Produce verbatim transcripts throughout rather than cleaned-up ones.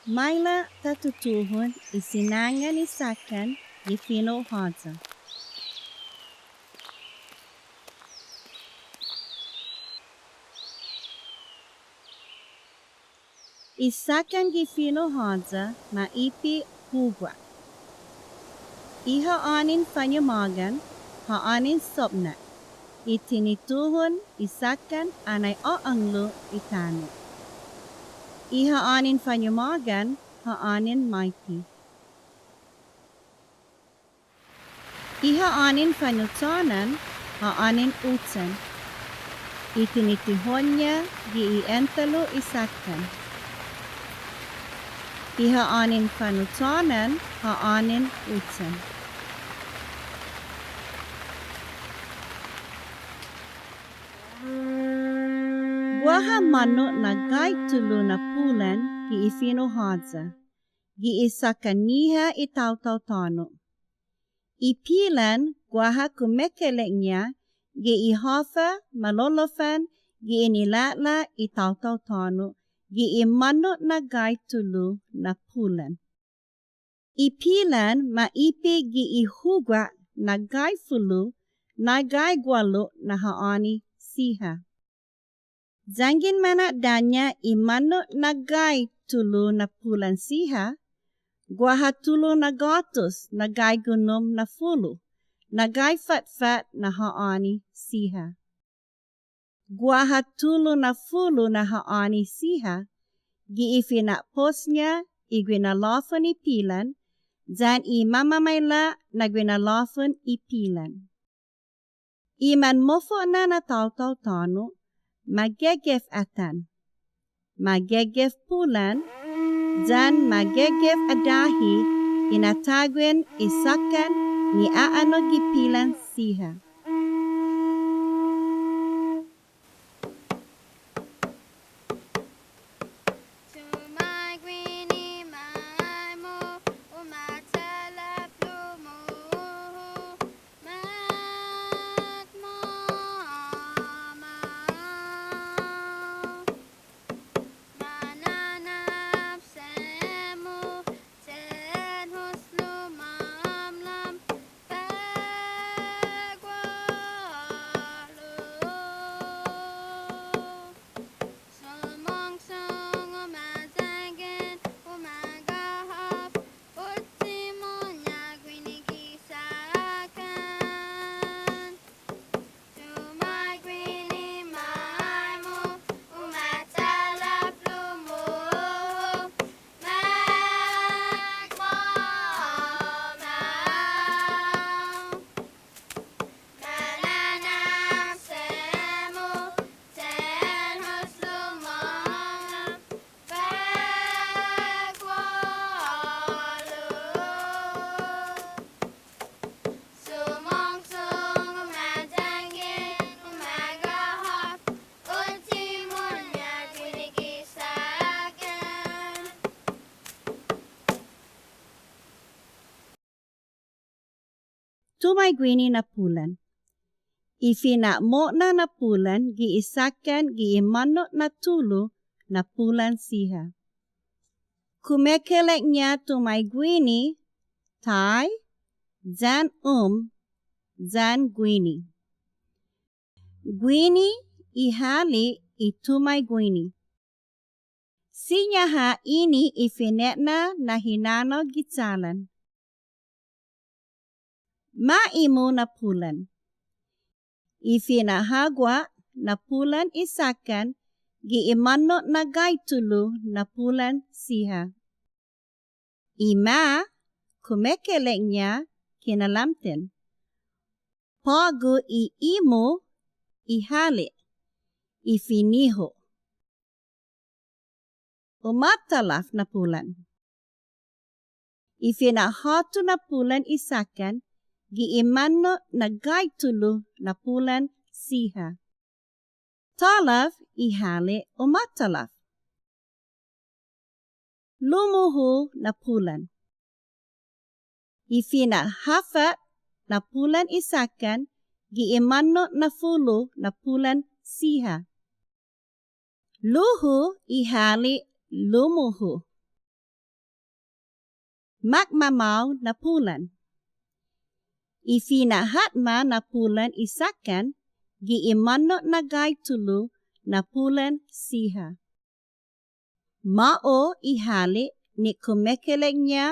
Maila' ta tutuhon i sinangan i sakkan gi fino' håya. I sakkan gi fino' håya ma ipe' hugua. I ha'ånen fañomagan, ha'ånen sopnak. I tinituhon i sakkan anai a'anglo' i tano'. I ha'ånen fañomagan, ha'ånen maipe. I ha'ånen fañochånan, ha'ånen uchan. I tinituhon-ña gi i entalo' i sakkan. I ha'ånen fañochånan, ha'ånen uchan. Guaha månot na gai tulu na pulan gi i fino' håya, gi i sakkan-ñiha i taotao tåno'. I pilan guaha kumekeilek-ña gi i håfa malolofan gi i nila'la' i taotao tåno' gi i månot na gai tulu na pulan. I pilan ma ipe' gi i hugua na gai fulu na gai guålu na ha'åni siha. Yanggen mana'dåña' i månot na gai tulu na pulan siha, guaha tulu na gåtus na gai gunom na fulu na gai fatfat na ha'åni siha. Guaha tulu na fulu na ha'åni siha, gi i fina'pos-ña i guinalåfon i pilan, yan i mamamaila' na guinalåfon i pilan. I manmofo'na na taotao tåno', ma gegef atan, ma gegef pulan, yan ma gegef adahi, inataguen i sakkan ni a'annok gi pilan siha. Tumaiguini, maimu, umachalaf, lumuhu, makmamao. Mananap, semu, tenhos, lumamlam, paggualo. Sumongsong, umayanggen, umagahap, uttimo, ña guini gi sakkan. Tumaiguini, maimu, umachalaf, lumuhu, makmamao. Mananap, semu, tenhos, lumamlam, paggualo. Sumongsong, umayanggen, umagahap, uttimo, ña guini gi sakkan. Tumaiguini na pulan. I fina'mo'na na pulan gi i sakkan gi i månot na tulu na pulan siha. Kumekeilek-ña tumaiguini, tai, yan um, yan guini. Guini i hale' i tumaiguini. Siña ha' ini i fine'na na hinanao gi chalan. Ma'imu na pulan. I fina'hagua' na pulan i sakkan gi i månot na gai tulu na pulan siha. I ma, kumekeilek-ña kinalamten. På'go i imu i hale', i finiho. Umatalaf na pulan. I fina'hatu na pulan i sakkan gi i månot na gai tulu na pulan siha. Talaf i hale' umatalaf. Lumuhu na pulan. I fina'hafat na pulan i sakkan gi i månot na fulu na pulan siha. Luhu i hale' lumuhu. Makmamao na pulan. I fina'hatma na pulan i sakkan, gi i månot na gai tulu na pulan siha. Ma'o i hale' ni kumekeilek-ña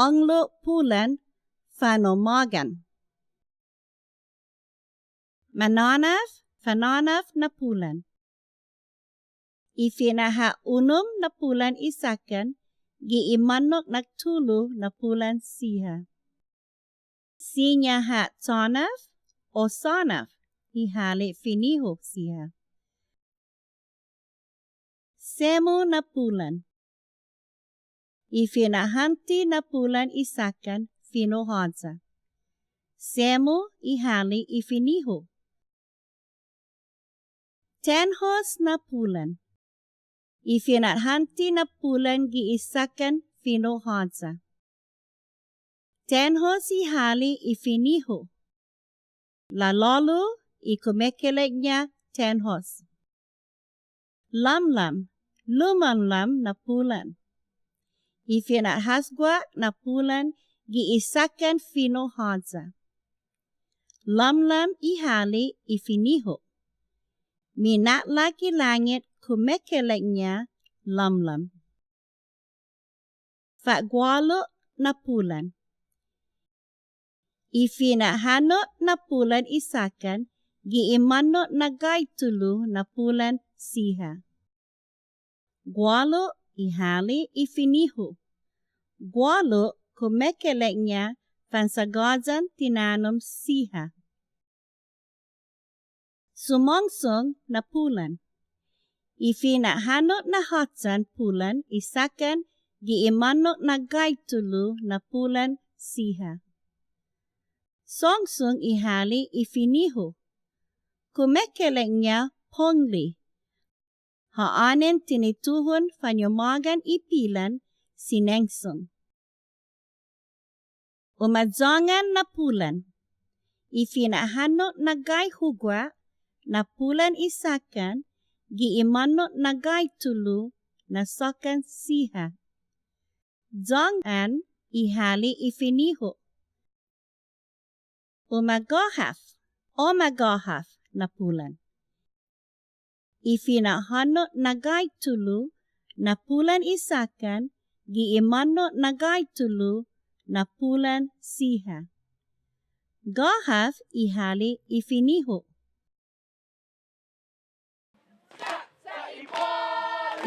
ånglo' pulan fanåmagan. Manånaf, fanånaf na pulan. I fina'ha'unum na pulan i sakkan, gi i månot na tulu na pulan siha. Siña ha' tånaf o sånaf i hale' finiho siha. Semu na pulan. I fina'hånti na pulan i sakkan fino' håya. Semu i hale' i finiho. Tenhos na pulan. I fina'hånti na pulan gi i sakkan fino' håya. Tenhos i hale' i finiho. Lalålo' i kumekeilek-ña tenhos. Lamlam, lumånlam na pulan. I fina'hasgua na pulan gi i sakkan fino' håya. Lamlam i hale' i finiho. Mina'lak i langet kumekeilek-ña lamlam. Fa'gualo' na pulan. I fina'hanot na pulan i sakkan gi i månot na gai tulu na pulan siha. Gualo' i hale' i finiho. Gualo' kumekeilek-ña fansagåyan tinanom siha. Sumångsong na pulan. I fina'hanot na håchan pulan i sakkan gi i månot na gai tulu na pulan siha. Songsong i hale' i finiho. Kumekeilek-ña pongli. Ha'ånen tinituhon fañomagan i pilan sinengsong. Umayångan na pulan. I fina'hanot na gai hugua na pulan i sakkan gi i månot na gai tulu na sakkan siha. Yångan i hale' i finiho. Umagåhaf, umagåhaf na pulan. I fina'hanot na gai tulu na pulan i sakkan gi i månot na gai tulu na pulan siha. Gåhaf i hale' i finiho.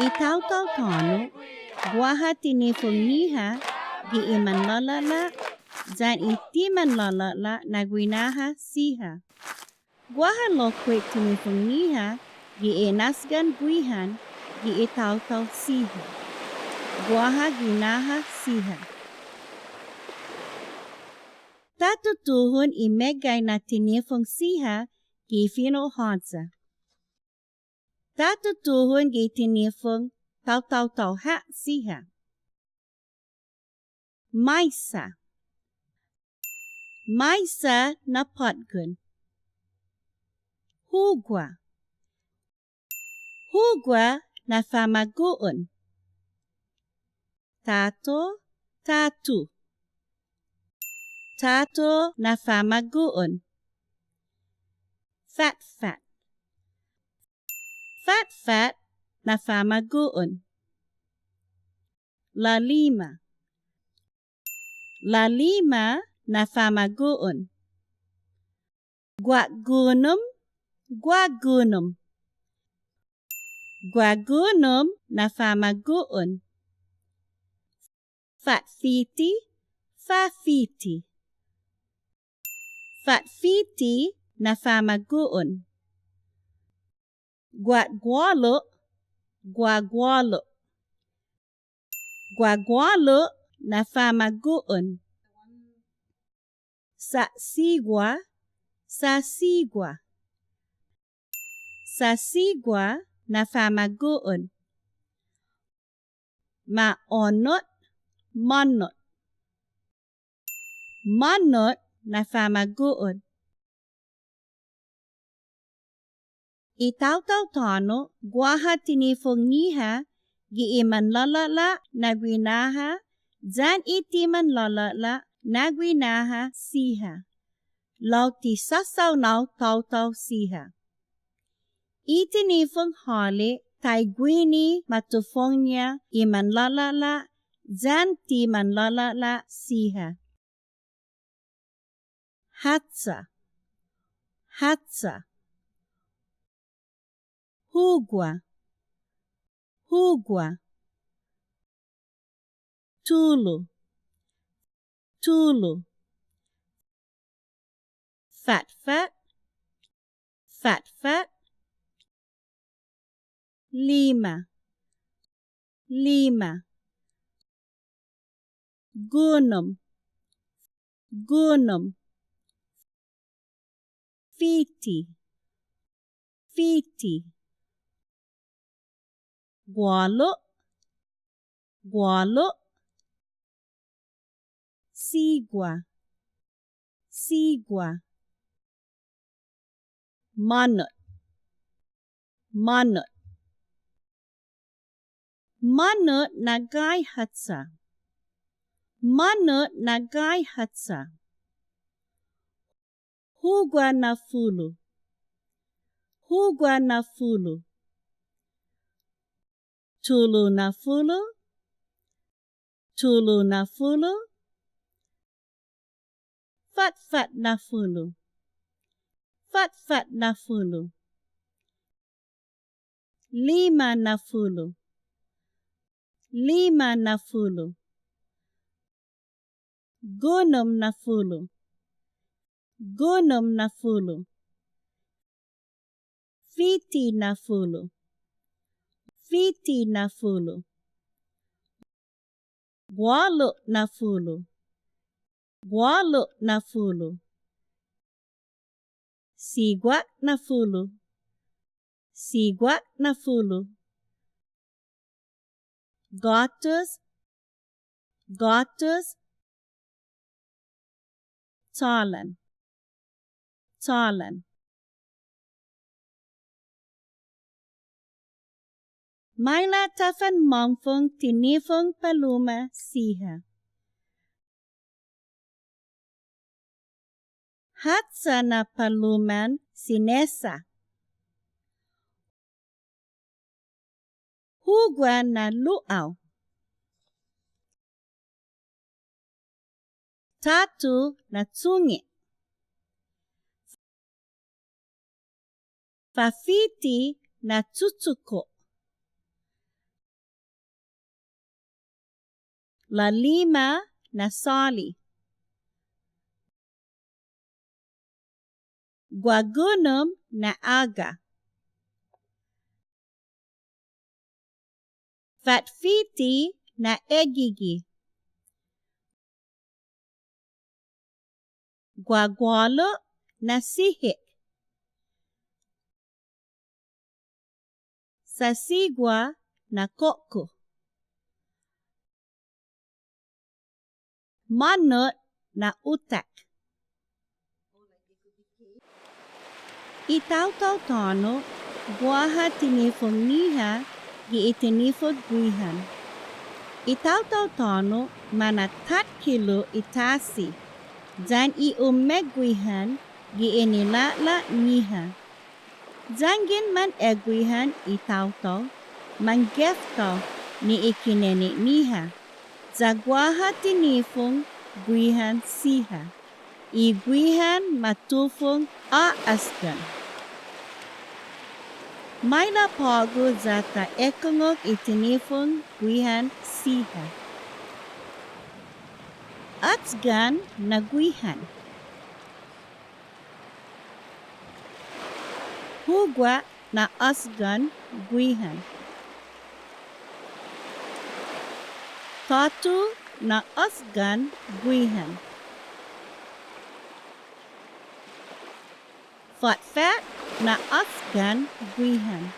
I taotao tåno', guaha tinifong-ñiha gi i manlåla'la' yan i ti manlåla'la' na guinaha siha. Guaha lokkue' tinifong-ñiha gi i nasgan guihan gi i taotao siha. Guaha guinaha siha. Ta tutuhon i meggai na tinifong siha gi fino' håya. Ta tutuhon gi tinifong taotaotao ha' siha. Maisa. Maisa na påtgon. Hugua. Hugua na famagu'on. Tato, tatu. Tato na famagu'on. Fatfat. Fatfat na famagu'on. Lalima. Lalima na famagu'on. Guagunum, guagunum. Guagunum na famagu'on. Fatfiti, fafiti. Fatfiti na famagu'on. Guagualo', guagualo'. Guagualo' na famagu'on. Sasigua, sasigua. Sasigua na famagu'on. Månot, månot. Månot na famagu'on. I taotao tåno' guaha tinifong-ñiha gi i manlåla'la' na guinaha yan i ti manlåla'la' na guinaha siha, lao ti sasaonao taotao siha. I tinifong hale' taiguini matufong-ña i manlåla'la' yan ti manlåla'la' siha. Håtsa. Håtsa. Hugua. Hugua. Tulu. Tulu. Fatfat. Fatfat. Lima. Lima. Gunum. Gunum. Fiti. Fiti. Guålu'. Guålu'. Sigua. Sigua. Månot. Månot. Månot na gai håtsa. Månot na gai håtsa. Hugua na fulu. Hugua na fulu. Tulu na fulu. Tulu na fulu. Fatfat na fulu. Fatfat na fulu. Lima na fulu. Lima na fulu. Gunum na fulu. Gunum na fulu. Fiti na fulu. Fiti na fulu. Guålu' na fulu. Guålu' na fulu. Siguak na fulu. Siguak na fulu. Gåtus. Gåtus. Chålan. Chålan. Maila' ta fanmamfong tinifong paluma siha. Håtsa na paluman sinesa. Hugua na lu'ao. Tatu na tunge'. Fafiti na tutuko'. Lalima na såli. Guagunum na aga. Fatfiti na egigi. Guaguålu' na sihek. Sasigua na ko'ko'. Månot na utak. I taotao tåno', guaha tinifong-ñiha gi i tinifong guihan. I taotao tåno' mana'takkilo' i tasi, yan i umeguihan gi i nila'la'-ñiha. Yanggen man eguihan i taotao, manggeftao ni i kinenne'-ñiha. Ya guaha tinifong guihan siha. I guihan matufong a'asgan. Maila' på'go ya ta ekungok i tinifong guihan siha. Asgan na guihan. Hugua na asgan guihan. Tatu na asgan guihan. Fatfat na asgan guihan.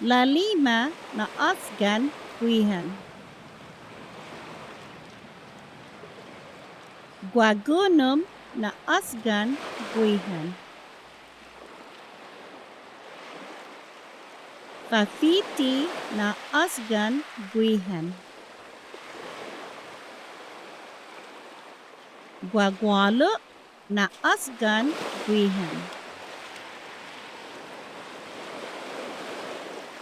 Lalima na asgan guihan. Guagunum na asgan guihan. Fafiti na åsgan guihan. Guaguålo' na åsgan guihan.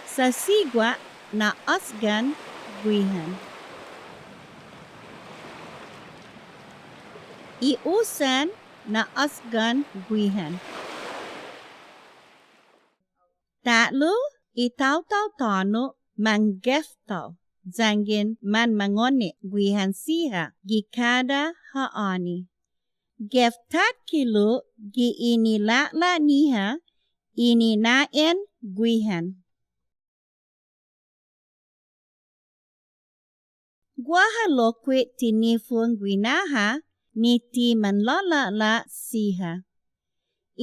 Sasigua na åsgan guihan. I usan na åsgan guihan. Ta'lo i taotao tåno' manggeftao yanggen manmangonne' guihan siha gi kada ha'åni. Geftakkilo' gi inila'la'-ñiha i ninaen guihan. Guaha lokkue' tinifong guinaha ni ti manlåla'la' siha.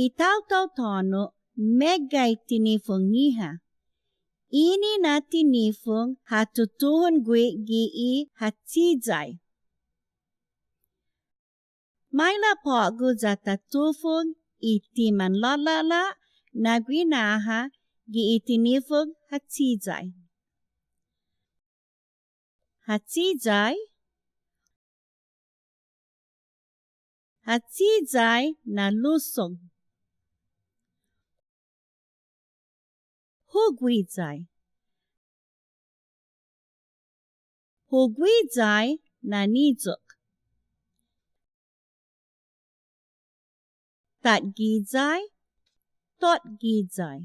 I taotao tåno' meggai tinifong-ñiha. Ini na tinifong ha tutuhon gue' gi i Hachiyai. Maila' på'go ya ta tufong i ti manlåla'la' na guinaha gi i tinifong Hachiyai. Hachiyai. Hachiyai na lusong. Huguiyai. Huguiyai na niyok. Tatguiyai, totguiyai.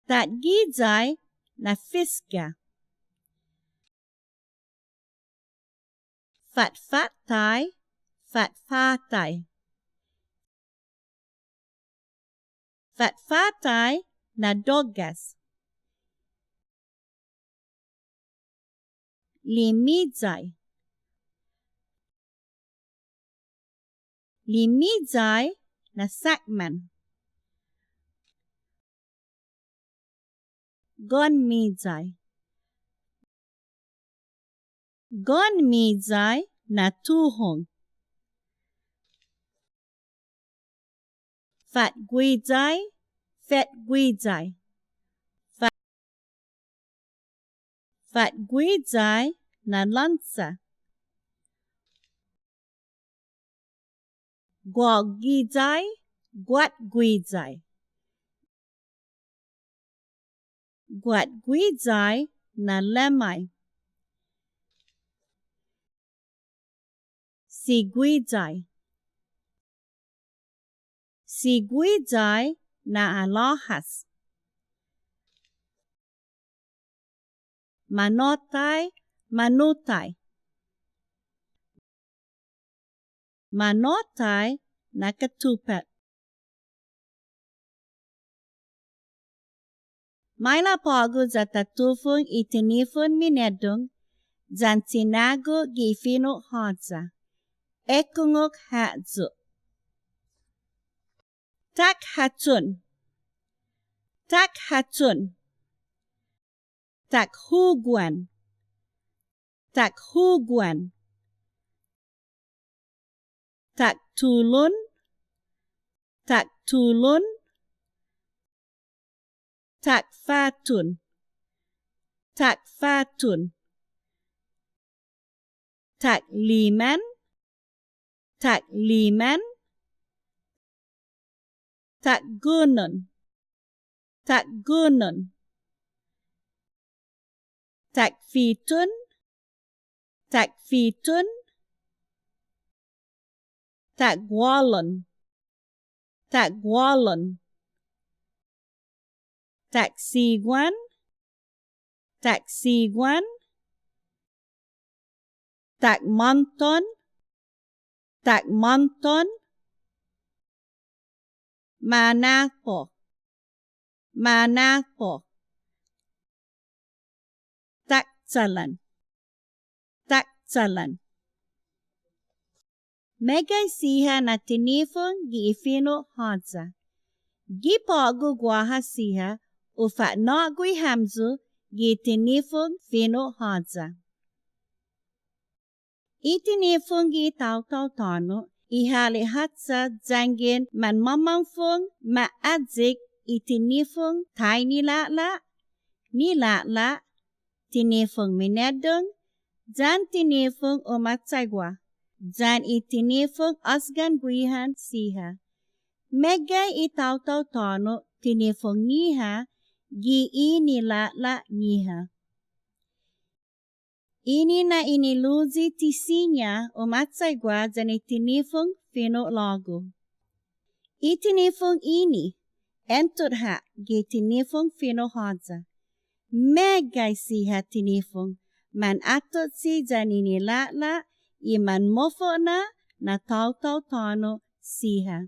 Tatguiyai na fiska. Fatfatai, fatfatai. Fatfatai na doggas. Limiyai. Limiyai na sakman. Gonmiyai. Gonmiyai na tuhong. Fatguiyai, fetguiyai. Fa-, fatguiyai na lansa. Guåguiyai, guatguiyai. Guatguiyai na lemmai. Siguiyai. Siguiyai na alåhas. Manotai, manutai. Manotai na katupat. Maila' på'go ya ta tufong i tinifong minedong yan tinago' gi fino' håya. Ekungok ha' yu'. Takhachon. Takhachon. Takhuguan. Takhuguan. Taktulon. Taktulon. Takfatun. Takfatun. Takliman. Takliman. Takgunon. Takgunon. Takfitun. Takfitun. Takgualon. Takgualon. Taksiguan. Taksiguan. Takmångton. Takmångton. Manapo. Manapo. Takchalan. Takchalan. Meggai siha na tinifong gi i fino' håya. Gi på'go guaha siha u fa'nå'gue hamyo gi tinifong fino' håya. I tinifong gi taotao tåno' i hale' håtsa yanggen manmamamfong ma ayek i tinifong tainila'la', nila'la', tinifong mineddong, yan tinifong umatsaigua, yan i tinifong asgan guihan siha. Meggai i taotao tåno' tinifong-ñiha gi i nila'la'-ñiha. Ini na iniluyi ti siña umatsaigua yan i tinifong fino' lågu. I tinifong ini, entot ha' gi tinifong fino' håya. Meggai siha tinifong, man atochi yan i nila'la' i manmofo'na na taotao tåno' siha.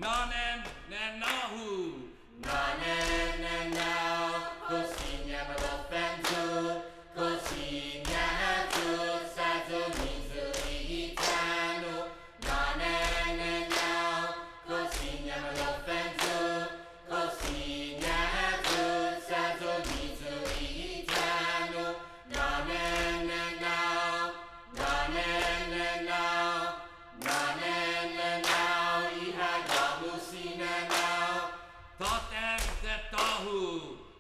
Nånen nenåhu. Nånen nenao, kao siña maloffan yu', kao siña ha' yu' sa' yu' ni yu' i tano'. Nånen nenao, kao siña maloffan yu', kao siña ha' yu' sa' yu' ni yu' i tano'. Nånen nenao, nånen nenao, nånen nenao, i ha' ga'mu si nenao. Tåtan tatå-hu.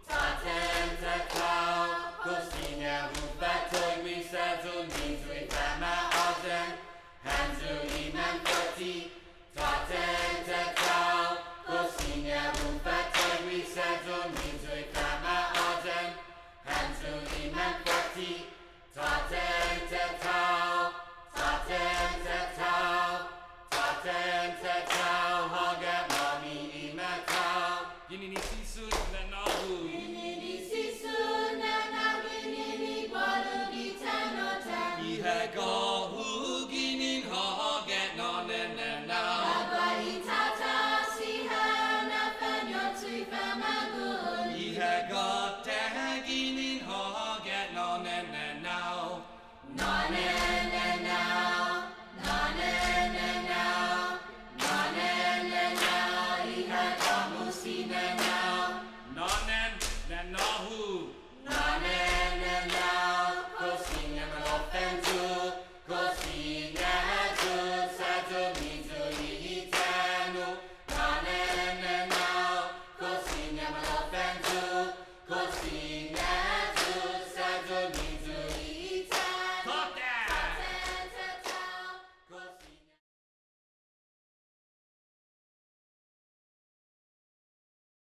Tåtan tatå-hu, kao siña hu fato'gue sa' yu' ni yu' i fama'åyan, hamyo i manfåtti. Tåtan tatå-hu, kao siña hu fato'gue sa' yu' ni yu' i fama'åyan, hamyo i manfåtti. Tåtan tatå-hu, tåtan tatå-hu, tåtan tatå-hu, hågat-måmi i matå-hu. Ginen i